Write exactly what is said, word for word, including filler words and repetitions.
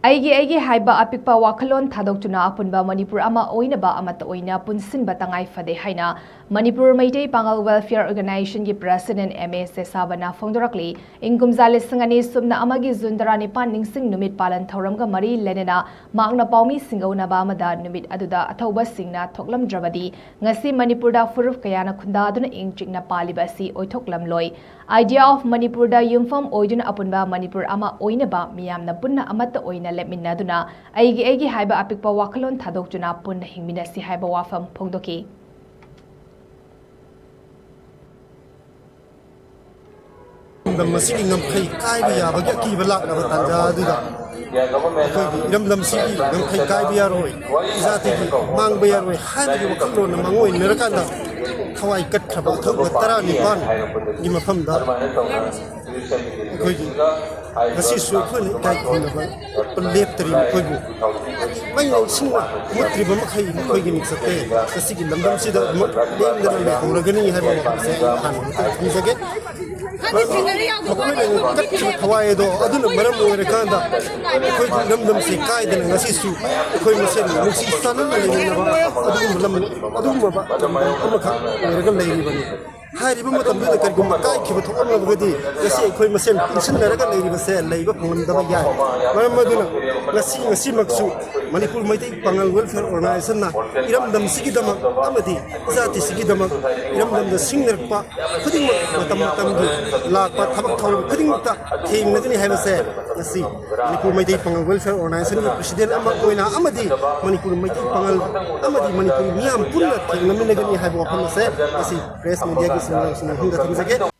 ꯑꯩꯒꯤ ꯑꯩꯒꯤ ꯍꯥꯏꯕ ꯑꯄꯤꯛꯄ ꯋꯥꯈꯜꯂꯣꯟ ꯊꯥꯗꯣꯛꯇꯨꯅ ꯑꯄꯨꯟꯕ ꯃꯅꯤꯄꯨꯔ ꯑꯃ ꯑꯣꯏꯅꯕ ꯑꯃꯠꯇ ꯑꯣꯏꯅ ꯄꯨꯟꯁꯤꯟꯕ ꯇꯉꯥꯏ ꯐꯗꯦ ꯍꯥꯏꯅ ꯃꯅꯤꯄꯨꯔ ꯃꯩꯇꯩ ꯄꯥꯉꯜ ꯋꯦꯜꯐꯤꯌꯔ ꯑꯣꯔꯒꯅꯥꯏꯖꯦꯁꯟꯒꯤ ꯄ꯭ꯔꯦꯁꯤꯗꯦꯟꯠ ꯑꯦꯝ ꯑꯦ ꯁꯦꯁꯥꯕꯅ ꯐꯣꯡꯗꯣꯔꯛꯂꯤ꯫ ꯏꯪ ꯀꯨꯝꯖꯥ ꯂꯤꯁꯤꯡ ꯑꯅꯤ ꯁꯨꯞꯅ ꯑꯃꯒꯤ ꯖꯨꯟ ꯇꯔꯥꯅꯤꯄꯥꯟ ꯅꯤꯡꯁꯤꯡ ꯅꯨꯃꯤꯠ ꯄꯥꯂꯟ ꯊꯧꯔꯝꯒ ꯃꯔꯤ ꯂꯩꯅꯅ ꯃꯍꯥꯛꯅ ꯄꯥꯎꯃꯤ ꯁꯤꯡꯒꯧꯅꯕ ꯑꯃꯗ ꯅꯨꯃꯤꯠ ꯑꯗꯨꯗ ꯑꯊꯧꯕꯁꯤꯡꯅ ꯊꯣꯛꯂꯝꯗ꯭ꯔꯕꯗꯤ ꯉꯁꯤ ꯃꯅꯤꯄꯨꯔꯗ ꯐꯨꯔꯨꯞ ꯀꯌꯥꯅ ꯈꯨꯟꯗꯥꯗꯨꯅ ꯏꯪ ꯆꯤꯛꯅ ꯄꯥꯜꯂꯤꯕ ꯑꯁꯤ ꯑꯣꯏꯊꯣꯛꯂꯝꯂꯣꯏ꯫ Idea of ꯃꯅꯤꯄꯨꯔꯗ ꯌꯨꯝꯐꯝ ꯑꯣꯏꯗꯨꯅ ꯑꯄꯨꯟꯕ ꯃꯅꯤꯄꯨꯔ ꯑꯃ ꯑꯣꯏꯅꯕ ꯃꯤꯌꯥꯝꯅ ꯄꯨꯟꯅ ꯑꯃꯠꯇ ꯑꯣꯏꯅ ꯂꯦꯞꯃꯤꯟꯅꯗꯨꯅ ꯑꯩꯒꯤ ꯑꯩꯒꯤ ꯍꯥꯏꯕ ꯑꯄꯤꯛꯄ ꯋꯥꯈꯜꯂꯣꯟ ꯊꯥꯗꯣꯛꯇꯨꯅ ꯄꯨꯟꯅ ꯍꯤꯡꯃꯤꯟꯅꯁꯤ ꯍꯥꯏꯕ ꯋꯥꯐꯝ ꯐꯣꯡꯗꯣꯛꯈꯤ꯫ ꯂꯝꯗꯝ ꯑꯁꯤꯒꯤ ꯉꯝꯈꯩ ꯀꯥꯏꯕ ꯌꯥꯕꯒꯤ ꯑꯀꯤꯕ ꯂꯥꯛꯂꯕ ꯇꯥꯟꯖꯥ ꯑꯗꯨꯗ ꯑꯩꯈꯣꯏꯒꯤ ꯏꯔꯝꯗꯝꯁꯤꯒꯤ ꯉꯝꯈꯩ ꯀꯥꯏꯕ ꯌꯥꯔꯣꯏ, ꯖꯥꯇꯤꯒꯤ ꯃꯥꯡꯕ ꯌꯥꯔꯣꯏ ꯍꯥꯏꯕꯒꯤ ꯋꯥꯈꯜꯂꯣꯟꯅ ꯃꯥꯡꯑꯣꯏꯅꯔꯀꯥꯟꯗ ꯊꯋꯥꯏ ꯀꯠꯈ꯭ꯔꯕ ꯑꯊꯧꯕ ꯇꯔꯥꯅꯤꯄꯥꯟꯒꯤ ꯃꯐꯝꯗ ꯑꯩꯈꯣꯏꯒꯤ ꯉꯁꯤꯁꯨ ꯑꯩꯈꯣꯏꯅ ꯏꯀꯥꯏ ꯈꯨꯝꯅꯕ ꯂꯦꯞꯇ꯭ꯔꯤ꯫ ꯃꯈꯣꯏꯕꯨ ꯃꯩ ꯂꯪꯁꯤꯟꯅ ꯃꯨꯠꯇ꯭ꯔꯤꯕ ꯃꯈꯩ ꯃꯈꯣꯏꯒꯤ ꯃꯤꯡꯆꯠꯇ ꯉꯁꯤꯒꯤ ꯂꯝꯗꯝꯁꯤꯗ ꯑꯗꯨꯃꯛ ꯂꯦꯡꯗꯅ ꯂꯩꯍꯧꯔꯒꯅꯤ ꯍꯥꯏꯕ ꯋꯥꯐꯝꯁꯦ ꯑꯩ ꯍꯥꯟꯅ ꯑꯃꯨꯛꯇꯪ ꯊꯝꯖꯒꯦ꯫ ꯃꯈꯣꯏꯅ ꯀꯠꯈꯤꯕ ꯊꯋꯥꯏ ꯑꯗꯣ ꯑꯗꯨꯅ ꯃꯔꯝ ꯑꯣꯏꯔꯀꯥꯟꯗ ꯑꯩꯈꯣꯏꯒꯤ ꯏꯔꯝꯗꯝꯁꯤ ꯀꯥꯏꯗꯅ ꯉꯁꯤꯁꯨ ꯑꯩꯈꯣꯏ ꯃꯁꯦꯟ ꯅꯨꯡꯁꯤ ꯆꯥꯟꯅꯅ ꯂꯩꯃꯤꯟꯅꯕ ꯑꯗꯨꯒꯨꯝꯕ ꯂꯝ, ꯑꯗꯨꯒꯨꯝꯂꯕ ꯂꯝꯗꯝ ꯑꯃꯈꯛ ꯑꯣꯏꯔꯒ ꯂꯩꯔꯤꯕꯅꯤ꯫ ꯍꯥꯏꯔꯤꯕ ꯃꯇꯝꯗꯨꯗ ꯀꯔꯤꯒꯨꯝꯕ ꯀꯥꯏꯈꯤꯕ ꯊꯣꯛꯂꯝꯂꯕꯗꯤ ꯉꯁꯤ ꯑꯩꯈꯣꯏ ꯃꯁꯦꯟ ꯄꯨꯟꯁꯤꯟꯅꯔꯒ ꯂꯩꯔꯤꯕꯁꯦ ꯂꯩꯕ ꯐꯪꯂꯝꯗꯕ ꯌꯥꯏ꯫ ꯃꯔꯝ ꯑꯗꯨꯅ ꯉꯁꯤ, ꯉꯁꯤꯃꯛꯁꯨ ꯃꯅꯤꯄꯨꯔ ꯃꯩꯇꯩ ꯄꯥꯉꯜ ꯋꯦꯜꯐꯤꯌꯔ ꯑꯣꯔꯒꯅꯥꯏꯖꯦꯁꯟꯅ ꯏꯔꯝꯗꯝꯁꯤꯒꯤꯗꯃꯛ ꯑꯃꯗꯤ ꯖꯥꯇꯤꯁꯤꯒꯤꯗꯃꯛ ꯏꯔꯝꯗꯝꯗ ꯁꯤꯡꯅꯔꯛꯄ ꯈꯨꯗꯤꯡꯃꯛ ꯃꯇꯝ ꯃꯇꯝꯒꯤ ꯂꯥꯛꯄ ꯊꯕꯛ ꯊꯧꯔꯝ ꯈꯨꯗꯤꯡꯃꯛꯇ ꯊꯦꯡꯅꯒꯅꯤ ꯍꯥꯏꯕꯁꯦ ꯉꯁꯤ ꯃꯅꯤꯄꯨꯔ ꯃꯩꯇꯩ ꯄꯥꯉꯜ ꯋꯦꯜꯐꯤꯌꯔ ꯑꯣꯔꯒꯅꯥꯏꯖꯦꯁꯟꯒꯤ ꯄ꯭ꯔꯦꯁꯤꯗꯦꯟꯠ ꯑꯃ ꯑꯣꯏꯅ ꯑꯃꯗꯤ ꯃꯅꯤꯄꯨꯔ ꯃꯩꯇꯩ ꯄꯥꯉꯜ ꯑꯃꯗꯤ ꯃꯅꯤꯄꯨꯔ ꯃꯤꯌꯥꯝ ꯄꯨꯟꯅ ꯊꯦꯡꯅꯃꯤꯟꯅꯒꯅꯤ ꯍꯥꯏꯕ ꯋꯥꯐꯝ ꯑꯁꯦ ꯉꯁꯤ ꯄ꯭ꯔꯦꯁ ꯃꯤꯗꯤꯌꯥꯒꯤ ꯁꯤꯟꯃꯤꯁꯤꯡ ꯃꯐꯝꯗ ꯊꯝꯖꯒꯦ꯫